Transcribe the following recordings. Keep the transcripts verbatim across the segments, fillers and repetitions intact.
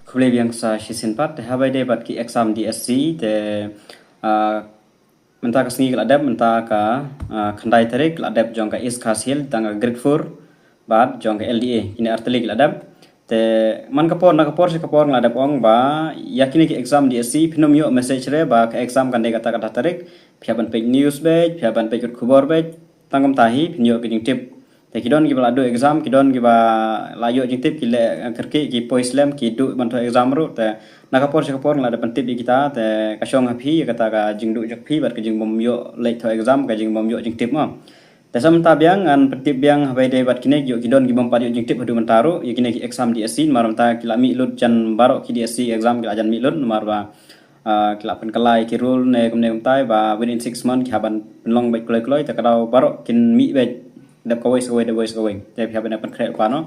Khublei biang sa shisien pat, te haba ïadei bad ki exam D S C, te, ah, mynta ka sngi ka la dep, mynta ka, ah, khyndai tarik ka la dep jong ka East Khasi Hills, tang ka grade four, bad jong ka L D A, kine artylli ki la dep. Te man ka por, na ka por sha ka por nga la dep ong ba ïa kine ki exam D S C phin ym ïoh message re ba ka exam kan dei kata kata tarik, phi hap ban peit news beit, phi hap ban peit khubor beit, tang kumta hi phin ïoh ki jingtip. Te ki don kiba la duh exam, ki don kiba la ïoh jingtip, ki leh kyrkieh, ki poi slem, ki duh ban thoh exam ruh. Te na ka por sha ka por nga la dep pyntip ïa kita, te ka shong ha phi ïa kata ka jingduh jong phi bad ka jingbym ïoh leit thoh exam, ka jingbym ïoh jingtip mo. Te sa mynta biang ngan pyntip biang haba ïadei bad kine, ïoh ki don kibym pat ïoh jingtip haduh mynta ruh ïa kine ki exam D S C, namar mynta ki la mih lut jan, baroh ki D S C exam ki la jan mih lut, namar ba, ah, ki la pynkylla ïa ki rule ne kumne kumtai ba within six months ki hap ban pynlong beit kloi kloi, te ka daw baroh kin mih beit, dep kawei sa kawei, dep kawei sa kawei. Te phi hap ban pynkhreh pat no.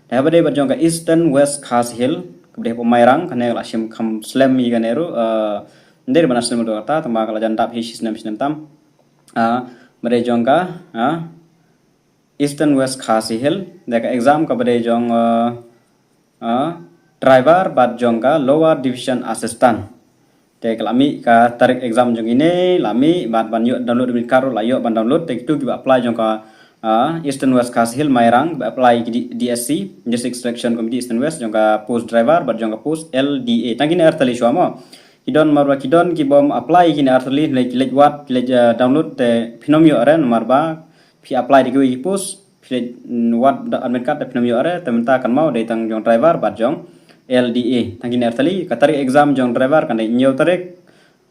Te haba ïadei bad jong ka Eastern West Khasi Hills, kaba dei hapoh Mairang, kane ka la shim kham slem ïa kane ruh, ah, ym dei ban slem lut kata, tangba ka la jan dap hi shi snem shi snem tam. Ah, ba dei jong ka, ah, Eastern West Khasi Hills, da ka exam kaba dei jong, ah, ah, driver bad jong ka Lower Division Assistant. Te ka la mih ka tarik exam jong kine, la mih, bad ban ïoh download admit card ruh la ïoh ban download, te kitu kiba apply jong ka, ah, Eastern West Khasi Hills Mairang, ba apply ki D-, D S C, District Selection Committee Eastern West, jong ka post driver bad jong ka post L D A. Tang kine artylli shuwa mo. Ki don, namar ba ki don kibym apply kine artylli, leh ki leit wad, ki leit, ah, download, te phin ym ïoh re, namar ba phi apply da kiwei ki post, phi leit, mm, wad da admit card, te phin ym ïoh re, te mynta kynmaw dei tang jong driver bad jong L D A. Tang kine artylli, ka tarik exam jong driver kan dei hynñiew tarik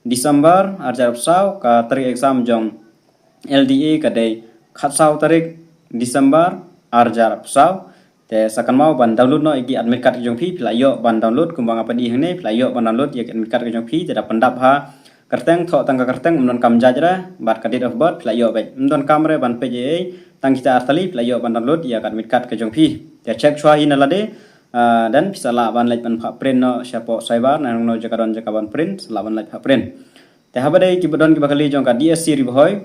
December arhajar arphew saw, ka tarik exam jong L D A ka dei khatsaw tarik December arhajar arphew saw. Te sa kynmaw ban download noh ïa ki admit card ki jong phi, phi la ïoh ban download, kumba nga pyni hangne, phi la ïoh ban download ïa ki admit card ki jong phi, te da pyndap ha kyrteng, thoh tang ka kyrteng, ym don kam jait re, bad ka date of birth phi la ïoh beit. Ym don kam re ban peit ei ei, tang kita artylli phi la ïoh ban download ïa ka admit card ka jong phi. Te check shuwa hi na lade, ah, then phi sa lah ban leit ban phah print noh shapoh cyber, na nongno jaka don jaka ban print, sa lah ban leit phah print. Te haba dei kiba don kiba kylli jong ka D S C Ri Bhoi,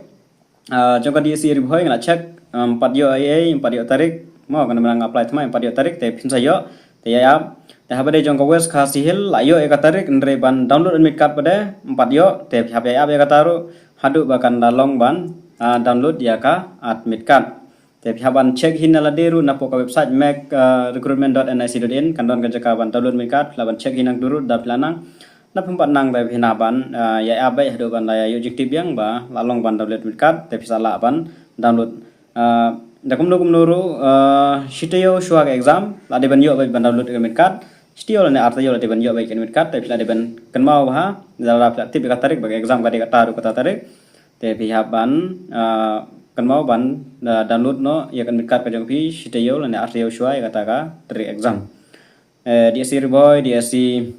ah, jong ka D S C Ri Bhoi nga la check, um, ym pat ïoh ei ei, ym pat ïoh tarik. Mo, kan dang apply thymmai, ym pat ïoh tarik, te phin sa ïoh, te ïa ap. Te haba dei jong ka West Khasi Hills, la ïoh ïa ka tarik, hynrei ban download admit card pat de, ym pat ïoh, te phi hap ïa ap ïa kata ruh, haduh ba kan da long ban, ah, download ïa ka admit card. Te phi hap ban check hi na lade ruh napoh ka website mek, ah, recruitment dot N I C dot in, kan don ka jaka ban download admit card, phi lah ban check hi nangtu ruh, da phi lah nang. Na phim pat nang te phi hap ban, ah, ïa ap beit haduh ban da ïoh jingtip biang ba la long ban download admit card, te phi sa lah ban download. Ah, da kumno kumno ruh, ah, shi taïew shuwa ka exam, la dei ban ïoh beit ban download admit card. Shi taïew lane ar taïew la dei ban ïoh beit admit card, te phi la dei ban kynmaw bha, lada phi la tip ïa ka tarik ba ka exam ka dei kata ruh kata tarik. Te phi hap ban, ah, kynmaw ban, ah, download noh ïa ka admit card ka jong phi shi taïew lane ar taïew shuwa ïa kata ka tarik exam. Eh, D S C Ri Bhoi, D S C,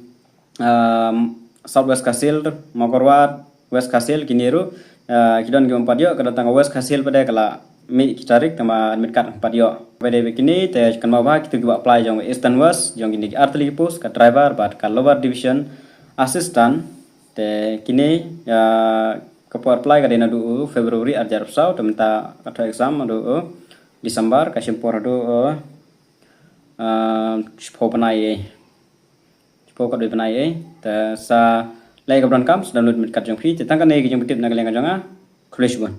um, South West Khasi Hills, Mawkyrwat, West Khasi Hills, kine ruh, ah, ki don kibym pat ïoh, ka don tang ka West Khasi Hills pat de ka la mih ki tarik, tangba admit card ym pat ïoh. Ba dei ba kine, te kynmaw bha kitu kiba apply jong Eastern West, jong kine ki artylli ki post, ka driver bad ka Lower Division Assistant, te kine, ah, ka por apply ka dei naduh u February arhajar arphew saw, te mynta ka thoh exam naduh u December, ka shim por haduh u, ah, shiphew bnai ei. Shiphew khatwei bnai ei. Te sa leh kaba donkam, sa download admit card jong phi. Te tang kane ka jingpyntip na ka liang ka jong nga. Khublei shibun.